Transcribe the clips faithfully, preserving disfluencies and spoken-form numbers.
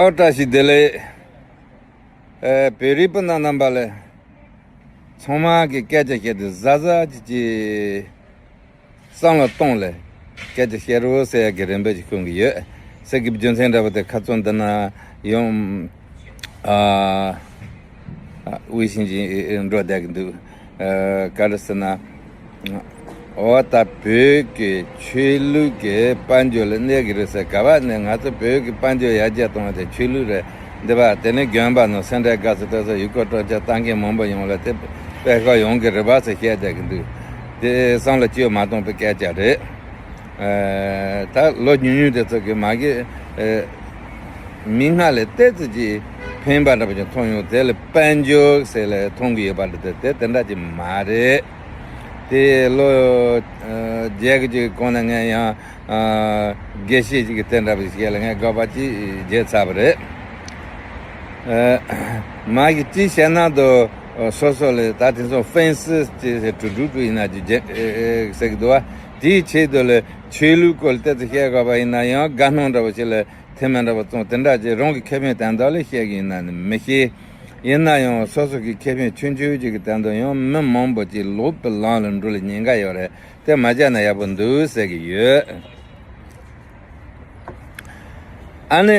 ཨོ་བཀྲ་ཤིས་བདེ་ལེགས། ཨེ། བོད་རིགས་སྤུན་ཟླ་རྣམ་པ་ལ་ཚང་མ་གི་སྐད་ཆ་བཤད་དུས་གཟབ་གཟབ་ཅིག་ཅིག་བསམ་བློ་གཏོང་ལ་སྐད་ཆ་བཤད་རོགས་ཟེར་ཡ་གི་རེ་འབོད་ཅིག་ཞུ་གི་ཡོད། ཟེར་གི་རྒྱུ་མཚན་འདྲ་པོ་དེ་ཁ་ཚོན་འདི་ན་ཡོང་། ཨ། ཨ། དབུས་ཞིང་ཆེན་འགྲོ་བསྡད་ཀྱི་འདུག། ཨ། ག་རེ་ཟེར་ན། འོ་ད་བོད་ཀྱི་ཆོས་ལུགས་ཀྱི་དཔལ་འབྱོར་ལ་གནོད་ཀྱི་རེད་ཟེར། ག་པར་ནས་ང་ཚོ་བོད་ཀྱི་དཔལ་འབྱོར་ཡར་རྒྱས་གཏོང་བ་དེ་ཆོས་ལུགས་རེད། འདི་པ་དེ་ནས་དགོན་པ་ནང་སེ་འབྲས་དགའ་ཚོ་དེ་ཚོ་ཡུལ་སྐོར་སྤྲོ་འཆམ་ལྟ་མཁན་མང་པོ་ཡོང་ལ་དེ་དཔེ་ཁག་ཡོང་གི་རེད་པ་ཟེར་བཤད་བསྡད་ཀྱི་འདུག། དེ་བསམ་བློ་ཅི་ཡང་མ་གཏོང་པའི་སྐད་ཆ་རེད། ཨ། ད་ལོ་ཉུང་ཉུང་དེ་ཚོ་གི་མ་གི། ཨ། མིག་སྔ་ལ་ཏོག་ཙམ་ཅིག་ཕན་པ་འདྲ་པོ་ཅིག་མཐོང་ཡོང་། དེ་ལ་དཔལ་འབྱོར་ཟེར་ལ་མཐོང་གི་ཡོད་པ་འདྲ། དེ་དེ་འདྲ་ཅིག་མ་རེད། དེ་ལོ། ཨ། བརྒྱད་ཀྱི་ཅིག་གོང་ན་ངས་ཡང་། ཨ། དགེ་བཤེས་ཅིག་གི་དེ་འདྲ་པོ་ཞིག་ལ་ངས་དགག་པ་ཅིག་བརྗོད་ཚར་བ་རེད། ཨ། མ་གི་ཅི་བཤད་ན་དོ། སོ་སོ་ལ་ད་དེ་ཚོ་ཧྥན་སི་ཅེས་ཟེར་གྲུ་གྲུ་གྲུ་ཡིན་ན་ཅིག་བརྗོད་ཟེར་གི་འདུག་བ། དེའི་ཆེད་དུ་ལ་ཆོས་ལུགས་སྐོར་ལ་ཏོག་ཙམ་བཤད་དགོས་པ་ཡིན་ན་ཡང་དགའ་སྣང་འདྲ་པོ་ཞིག་ལ་ཐེ་མེ་འདྲ་པོ་བཙོང་། དེ་འདྲ་ཅིག་རང་གི་ཁེ་ཕན་དོན་དག་ལ་བཤད་གི་ཡིན་ན་ནི་མི་ཤེས། ཡིན་ན་ཡང་སོ་སོ་གི་ཁེ་ཕན་ཆུང་ཆུང་ཅིག་གི་དོན་དུ་ཡང་མི་མང་པོ་ཅིག་ལོག་པའི་ལམ་ལ་འགྲོ་ལ་ཉེན་ཁ་ཡོད་རེད། དེ་མ་བྱས་ན་ཡག་པོ་འདུག་ཟེར་གི་ཡོད། ཨ་ནི།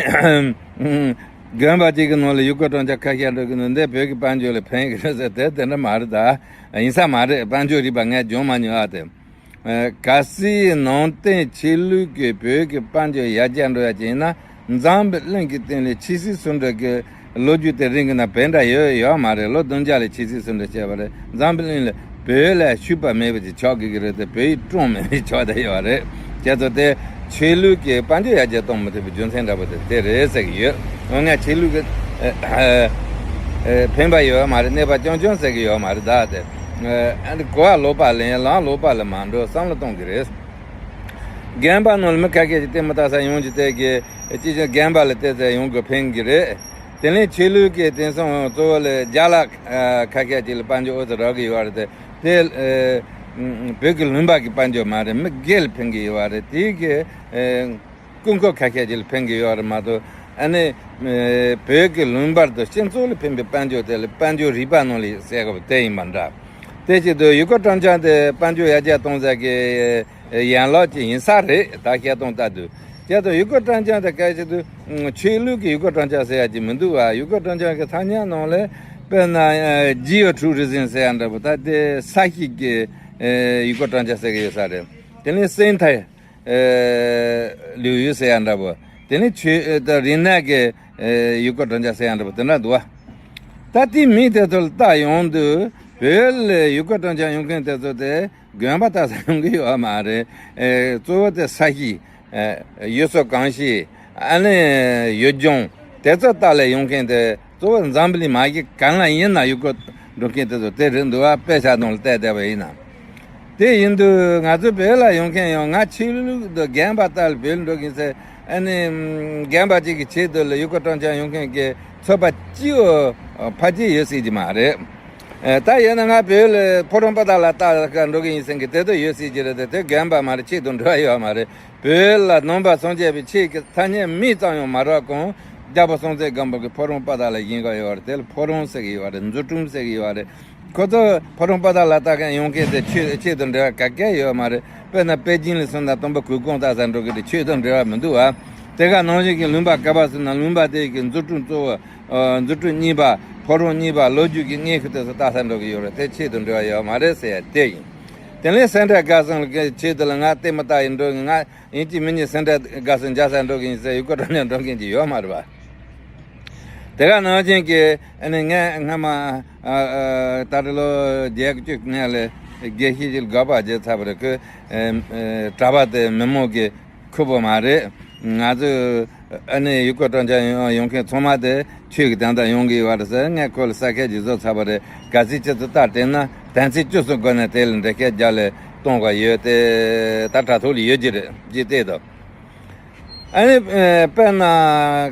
དགོན་པ་གཅིག་གི་ནང་ལ་ཡུལ་སྐོར་སྤྲོ་འཆམ་ཁ་ཤས་འགྲོ་གི་འདུག། འདི་བོད་ཀྱི་དཔལ་འབྱོར་ལ་ཕན་གི་རེད་ཟེར། དེ་དེ་འདྲ་མ་རེད་ད། ཡིན་ས་མ་རེད། དཔལ་འབྱོར་རིག་པ་ངས་སྦྱོང་མ་མྱོང་ཨ། དེ། ཨ། གལ་སྲིད་ནང་བསྟན་ཆོས་ལུགས་ཀྱིས་བོད་ཀྱི་དཔལ་འབྱོར་ཡར་རྒྱས་འགྲོ་ཡ་ཅིག་ཡིན་ན། འཛམ་བུ་གླིང་གི་སྟེང་ལ་ཆོས་སྲིད་ཟུང་འབྲེལ་གྱི་ལོ་རྒྱུས་དེ་རིང་གི་ན་བོད་འདྲ་ཡོད་ཡོད་མ་རེད། ལོ་བདུན་བརྒྱ་ལ་ཆོས་སྲིད་ཟུང་འབྲེལ་བྱས་པ་རེད། འཛམ་བུ་གླིང་ལ་བོད་ལས་ཕྱུག་པ་མེད་པ་ཅིག་ཆགས་དགོས་ཀྱི་རེད་དེ། བོད་ཡིག་ཀྲུང་མེད་པའི་ཆགས་བསྡད་ཡོད་རེད། བྱས་ཙང་དེ་ཆོས་ལུགས་ཀྱིས་དཔལ་འབྱོར་ཡར་རྒྱས་གཏོང་མི་ཐུབ་པའི་རྒྱུ་མཚན་འདྲ་པོ་དེ་དེ་རེད་ཟེར་གྱི་ཡོད། འོ་ན་ཆོས་ལུགས་ཀྱི་ཨ་ཨ་ཕན་པ་ཡོད་མ་རེད། གནོད་པ་རྐྱང་རྐྱང་ཟེར་གྱི་ཡོད་མ་རེད་ད། དེ་ཨ་ནི་གོ་བ་ལོག་པ་ལེན། ལམ་ལོག་པ་ལ་མ་འགྲོ་བསམ་བློ་གཏོང་གི་རེད། དགོན་པ་ནང་ལ་མི་ཁ་ཤས་ཀྱིས་ལྟད་མོ་ལྟ་ས་ཡོང་གི། དེ་གི་ཅི་ཞིག་དགོན་པ་ལ་བལྟས་ཚེ་ཡོང་གི་ཕན་གི་རེད། དེ་ནས་ཆོས་ལུགས་ཀྱི་དེང་སང་གཙོ་བོ་ལ་རྒྱ་ལ་ཁ་ཤས་ཀྱིས་ལ་དཔལ་འབྱོར་ཨོ་ཙི་རག་གི་ཡོད་རེད་དེ། དེ་ཨ་བོད་ཀྱི་ལུང་པ་གི་དཔལ་འབྱོར་མ་རེད། མི་སྒེར་ལ་ཕན་གི་ཡོད་རེད། དེ་གི་ཨ་རྐུ་འཁོར་ཁ་ཤས་ཀྱིས་ལ་ཕན་གི་ཡོད་རེད་མ་གཏོགས། ཨ་ནི་ཨ་བོད་ཀྱི་ལུང་པ་དང་སྤྱི་ཚོགས་ལ་ཕན་པའི་དཔལ་འབྱོར་དེ་ལ་དཔལ་འབྱོར་རིག་པ་ནང་ལ་ཟེར་དགོས་པ་དེ་ཡིན་པ་འདྲ། དེ་བཞིན་དུ་ཡུལ་སྐོར་སྤྲོ་འཆམ་དེ་དཔལ་འབྱོར་ཡར་རྒྱས་གཏོང་ས་གི་ཡན་ལག་ཅིག་ཡིན་ས་རེད། ད་བཤད་སྟངས་ལྟར་དུ། བྱས་ཙང་ཡུལ་སྐོར་སྤྲོ་འཆམ་དེ་གལ་ཆེ་དུས་ཆོས་ལུགས་ཀྱི་ཡུལ་སྐོར་སྤྲོ་འཆམ་ཟེར་ཡ་ཅིག་མི་འདུག་བ། ཡུལ་སྐོར་སྤྲོ་འཆམ་གྱི་ཐ་སྙད་ནང་ལ་དཔེར་ན་ཇི་ཨོ་ཊུ་རི་ཛིམ་ཟེར་ཡ་འདྲ་པོ། ད་དེ་ས་གཤིས་ཀྱི་ཡུལ་སྐོར་སྤྲོ་འཆམ་ཟེར་གི་ཡོད་ས་རེད། དེ་ནས་སེང་ཐའི་ལུའུ་ཡུ་ཟེར་ཡ་འདྲ་པོ། དེ་ནས་ཆོས་དང་རིག་གནས་ཀྱི་ཡུལ་སྐོར་སྤྲོ་འཆམ་ཟེར་ཡ་འདྲ་པོ་དེ་འདྲ་འདུག་བ། ད་དེ་མི་དེ་ཚོ་ལ་ལྟ་ཡོང་དུས་བོད་ལ་ཡུལ་སྐོར་སྤྲོ་འཆམ་ཡོང་མཁན་དེ་ཚོ་དེ་དགོན་པ་ལྟ་ས་ཡོང་གི་ཡོད་མ་རེད། ཨེ། གཙོ་བོ་དེ་ས་གཤིས། ཨེ། ཡུལ་སྲོལ་གོམས་གཤིས། ཨ་ནི་ཡུལ་ལྗོངས་དེ་ཚོ་ལྟ་ལ་ཡོང་མཁན་དེ་གཙོ་བོ་འཛམ་བུ་གླིང་མ་གི་གང་ལ་ཡིན་ན་ཡུལ་སྐོར་འགྲོ་མཁན་དེ་ཚོ་དེ་རེད་འདུག་བ། དཔེ་ཆ་ནང་ལ་བལྟས་བསྡད་པ་ཡིན་ན། དེ་ཡིན་དུས་ང་ཚོ་བོད་ལ་ཡོང་མཁན་ཡང་ང་ཆོས་ལུགས་དང་རྒན་པ་ལྟར་བོད་ལ་འགྲོ་གིན་ཟེར། ཨ་ནི་རྒན་པ་གཅིག་གི་ཆེད་དུ་ལ་ཡུལ་སྐོར་སྤྲོ་འཆམ་ཡོང་མཁན་གྱི་ཚོད་དཔག་ཅི་ཡོད་ཕལ་ཆེར་ཡོད་སྲིད་ཀྱི་མ་རེད། ཨ། ད་ཡིན་ན་ང་བོད་ལ་ཕོ་བྲང་པོ་ཏ་ལ་ལྟ་ག་འགྲོ་གི་ཡིན་ཟེར་མཁན་དེ་ཚོ་ཡོད་སྲིད་ཀྱི་རེད་དེ། དེ་རྒན་པ་མ་རེད། ཆོས་དང་འབྲེལ་བ་ཡོད་མ་རེད། བོད་ལ་ནང་པ་སངས་རྒྱས་པའི་ཆོས་ཀྱི་ཐ་སྙད་མིང་ཙམ་ཡང་མ་རག་གོང་རྒྱལ་པོ་སྲོང་བཙན་སྒམ་པོ་གི་ཕོ་བྲང་པོ་ཏ་ལ་ཡིན་ག་ཡོད་རེད། དེ་ལ་ཕོ་བྲང་ཟེར་གི་ཡོད་རེད། འཛུགས་སྐྲུན་ཟེར་གི་ཡོད་རེད། ཁོ་ཚོ་ཕོ་བྲང་པོ་ཏ་ལ་ལྟ་མཁན་ཡོང་མཁན་དེ་ཆོས་ཆོས་དང་འབྲེལ་བ་ག་གེ་ཡོད་མ་རེད། དཔེར་ན་པེ་ཅིང་ལ་སོང་ན་སྟོན་པ་གུར་གུམ་ལྟ་ས་འགྲོ་གི་རེད། ཆོས་དང་འབྲེལ་བ་མི་འདུག་བ། དེ་ག་ནང་བཞིན་གྱི་ལུང་པ་ག་པར་སོང་ན་ལུང་པ་དེ་གི་འཛུགས་སྐྲུན་གཙོ་བོ། ཨ། འཛུགས་སྐྲུན་གཉིས་པ། ཕོ་བྲང་གཉིས་པ། ལོ་རྒྱུས་ཀྱི་མངོན་ཤུལ་དེ་ཚོ་ལྟ་ས་འགྲོ་གི་ཡོད་རེད། དེ་ཆོས་དང་འབྲེལ་བ་ཡོད་མ་རེད་ཟེར་ཡ་དེ་ཡིན། དེ་ནས་སེ་འབྲས་དགའ་གསུམ་ལ་ཆེད་དུ་ལ་ང་ལྟད་མོ་ལྟ་ཡི་འགྲོ་གི། ང་ཡིན་གཅིག་མིན་གཉིས་སེ་འབྲས་དགའ་གསུམ་མཇལ་ས་འགྲོ་གི་ཡིན་ཟེར་ཡུལ་སྐོར་སྤྲོ་འཆམ་འགྲོ་མཁན་ཅིག་ཡོད་མ་རེད་པ། དེ་ག་ནང་བཞིན་གྱི་ཨ་ནི་ངས་སྔ་མ། ཨ། ཨ། ད་རེས་ལོ་བརྒྱད་ཅུ་སྔོན་ལ་དགེ་བཤེས་ཅིག་ལ་དགག་པ་བརྗོད་ཚར་བ་རེད། ཁོས། ཨ། ཨ། གྲྭ་པ་དེ་མི་མང་གི་ཁུར་པོ་མ་རེད། ང་ཚོས་ཨ་ནི་ཡུལ་སྐོར་སྤྲོ་འཆམ་ཡོང་མཁན་ཚང་མ་དེ་ཆོས་ཀྱི་དོན་དག་ཡོང་གི་ཡོད་རེད་ཟེར། ངས་ཁོ་ལ་ས་ཁད་ཅིག་བཟོ་ཚར་བ་རེད། གལ་སྲིད་ཁྱེད་ཚོ་ལྟ་དྲན་ན་དོན་ཚན་བཅུ་གསུམ་སྒོ་ནས་དེ་ལ་འགྲེལ་བཤད་རྒྱག་ལས་གཏོང་དགོས་ཡོད་དེ། ད་དྲ་ཐོག་ལ་ཡོད་ཀྱི་རེད། ཅིག་བལྟས་དང་། ཨ་ནི་དཔེར་ན་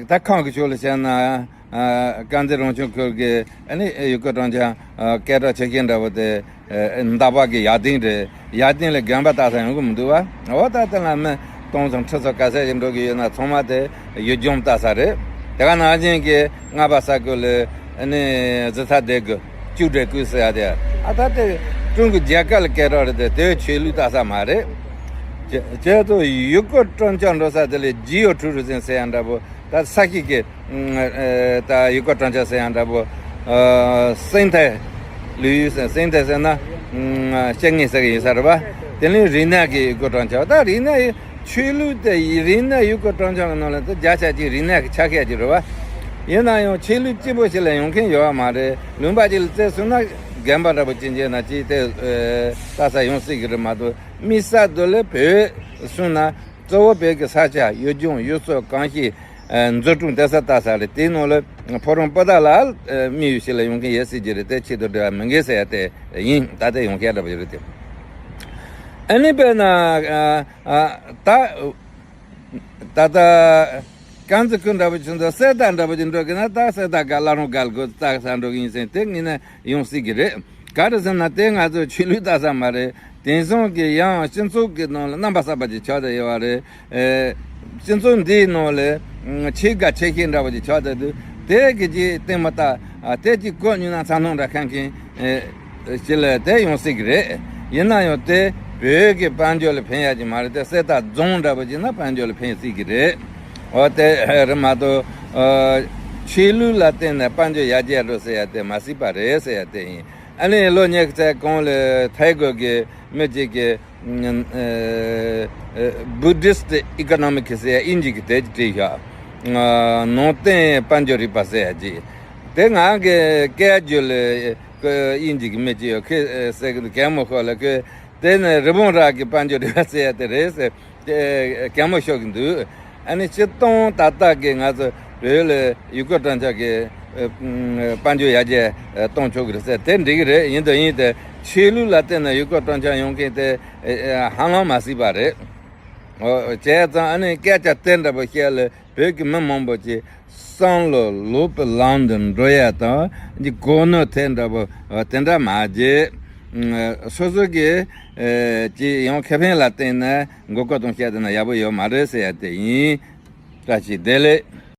ད་ཁམས་ཀྱི་ཕྱོགས་ལ་བཤད་ན། ཨ། དཀར་མཛེས་རང་སྐྱོང་ཁུལ་གྱི་ཨ་ནི་ཡུལ་སྐོར་སྤྲོ་འཆམ། ཨ། སྐད་གྲགས་ཆེ་ཤོས་འདྲ་བོ་དེ། ཨ། འདབ་པ་གི་ཡར་སྟེང་རེད། ཡར་སྟེང་ལ་དགོན་པ་ལྟ་ས་ཡོང་གི་མི་འདུག་བ། འོ་ད་དེ་ལ་མི་སྟོང་ཚོ་ཁྲི་ཚོ་ག་ཚད་ཅིག་འགྲོ་གི་ཡོད་ན་ཚང་མ་དེ་ཡུལ་ལྗོངས་ལྟ་ས་རེད། དེ་ག་ནང་བཞིན་གྱི་རྔ་པ་ས་ཁུལ་ལ་ནི་གཟི་ཚ་སྡེ་དགུ་ཅུ་འདྲེ་ཀུན་ཟེར་ཡ་དེ། ཨ་ད་དེ་ཀྲུང་གོ་རྒྱལ་ཁབ་ལ་སྐད་གྲགས་རེད་དེ། དེ་ཆོས་ལུགས་ལྟ་ས་མ་རེད། ཁྱེད་ཚོ་ཡུལ་སྐོར་སྤྲོ་འཆམ་འགྲོ་ས་དེ་ལ་ཇི་ཨོ་ཊུ་རི་ཛིམ་ཟེར་ཡ་འདྲ་པོ། ད་ས་ཞིག་གི་ད་ཡུལ་སྐོར་སྤྲོ་འཆམ་ཟེར་ཡ་འདྲ་པོ། སེང་ཐའི་ལུས་ཡུལ་ཟེར། སེང་ཐའི་ཟེར་ན་སྐྱེ་དངོས་ཟེར་གི་ཡིན་ས་རེད་པ། དེ་ནས་རིག་གནས་ཀྱི་ཡུལ་སྐོར་སྤྲོ་འཆམ། ད་རིག་གནས་ཡུལ། ཆོས་ལུགས་དེ་ཡི་རིག་གནས་ཡུལ་སྐོར་སྤྲོ་འཆམ་གྱི་ནང་ལ་ད་བརྒྱ་ཆ་གཅིག་རིག་གནས་ཀྱི་ཆ་ཤས་ཅིག་རེད་པ། ཡིན་ན་ཡང་ཆོས་ལུགས་གཅིག་པོ་ཞིག་ལ་ཡོང་མཁན་ཡོད་པ་མ་རེད། ལུང་པ་ཅིག་ལ་བཙལ་སོང་ན་དགོན་པ་འདྲ་པོ་ཅིག་མཇལ་ན་ཅིག་དེ་ལྟ་ས་ཡོང་སྲིད་ཀྱི་རེད་མ་གཏོགས། དམིགས་བསལ་དུ་ལ་བོད་སོང་ན་གཙོ་བོ་བོད་ཀྱི་ས་ཆ། ཡུལ་ལྗོངས། ཡུལ་སྲོལ། གོམས་གཤིས། འཛུགས་སྐྲུན་དེ་ཚོ་ལྟ་ས་རེད། དེའི་ནང་ལ་ཕོ་བྲང་པོ་ཏཱ་ལ་དམིགས་ཡུལ་ཞིག་ལ་ཡོང་མཁན་ཡོད་སྲིད་ཀྱི་རེད། དེ་ཆེད་དུ་འབྲེལ་བ་མི་འགལ་ཟེར་ཡ་དེ་ཡིན། ད་ལྟ་ཡོང་མཁན་འདྲ་པོ་ཞིག་རེད་དེ། ཨ་ནི་དཔེར་ན་ད་ད་ལྟ་ཀན་ཛི་ཁུལ་འདྲ་པོ་ཅིག་འདུག། གསེར་རྟ་འདྲ་པོ་ཅིག་འགྲོ་གི་ན་ད་གསེར་རྟ་ག་བླ་བྲང་ག་ལ་གོ་ལྟ་ས་འགྲོ་གི་ཡིན་ཟེར། དེ་ངེས་ན་ཡོང་སྲིད་ཀྱི་རེད། ག་རེ་ཟེར་ན་དེ་ང་ཚོ་ཆོས་ལུགས་ལྟ་ས་མ་རེད། དེང་སང་གི་ཡང་སྤྱི་ཚོགས་ཀྱི་ནང་ལ་རྣམ་པ་གསར་པ་ཅིག་ཆགས་བསྡད་ཡོད་པ་རེད། ཨེ། སྤྱི་ཚོགས་འདིའི་ནང་ལ་ཨ་ཆེ་དགའ་ཆེ་ཤེས་འདྲ་པོ་ཅིག་ཆགས་བསྡད་འདུག། དེ་གི་ཅིག་སྟེང་མ་ལྟ། ཨ་དེ་ཅིག་གོ་ཉུང་ན་ཚ་ནང་འདྲ་ཁན་མཁན་ཨེ་ཅིག་ལ་དེ་ཡོང་སྲིད་ཀྱི་རེད། ཡིན་ན་ཡང་དེ་བོད་ཀྱི་དཔལ་འབྱོར་ལ་ཕན་ཡ་ཅིག་མ་རེད་དེ། གསེར་རྟ་རྫོང་འདྲ་པོ་ཅིག་ན་དཔལ་འབྱོར་ལ་ཕན་སྲིད་ཀྱི་རེད། འོ་དེ་རེད་མ་གཏོགས་ཨ་ཆོས་ལུགས་ལ་བརྟེན་ནས་དཔལ་འབྱོར་ཡར་རྒྱས་འགྲོ་ཟེར་ཡ་དེ་མ་སྲིད་པ་རེད་ཟེར་ཡ་དེ་ཡིན། ཨ་ནི་ལོ་ཉི་ཤུ་རྩ་གོང་ལ་ཐའི་གོ་གི་མི་གཅིག་གིས་ཨ་ཨ་Buddhist Economics ཟེར་ཡ་དབྱིན་ཇི་གི་དེབ་ཅིག་བྲིས་ཤག། ཨ་ནང་བསྟན་དཔལ་འབྱོར་རིག་པ་ཟེར་ཡ་ཅིག། དེ་ང་གི་སྐད་བརྗོད་ལ་དབྱིན་ཇི་གི་མི་གཅིག་ཡོད། ཁོས་ཟེར་གི་འདུག། གད་མོ་ཤོར་ལ། ཁོས་དེ་ནི་རི་བོང་རྭ་གི་དཔལ་འབྱོར་རིག་པ་ཟེར་ཡ་དེ་རེད་ཟེར། དེ་གད་མོ་ཤོར་གི་འདུག། ཨ་ནི་སྤྱིར་བཏང་ད་ལྟ་གི་ང་ཚོ་བོད་ལ་ཡུལ་སྐོར་སྤྲོ་འཆམ་གྱི་ཨ་དཔལ་འབྱོར་ཡར་རྒྱས་གཏོང་ཆོག་གི་རེད་ཟེར། དེ་འགྲིག་གི་རེད། ཡིན་དང་ཡིན་ཏེ་ཆོས་ལུགས་ལ་བརྟེན་ནས་ཡུལ་སྐོར་སྤྲོ་འཆམ་ཡོང་མཁན་དེ་ཨ་ཧ་ལམ་མ་སྲིད་པ་རེད། འོ་བྱས་ཙང་ཨ་ནི་སྐད་ཆ་དེ་འདྲ་པོ་བཤད་ལ་བོད་ཀྱི་མི་མང་པོ་ཅིག་བསམ་བློ་ལོག་པའི་ལམ་དུ་འགྲོ་ཡ་དང་། འདི་གོ་ནོར་ཐེབས་འདྲ་པོ་དེ་འདྲ་མ་བྱེད། སོ་སོ་གི་ཨ་ཅིག་ཡང་ཁེ་ཕན་ལ་བརྟེན་ནས་མགོ་སྐོར་གཏོང་བཤད་དེ་ན་ཡག་པོ་ཡོད་མ་རེད་ཟེར་ཡ་དེ་ཡིན། བཀྲ་ཤིས་བདེ་ལེགས།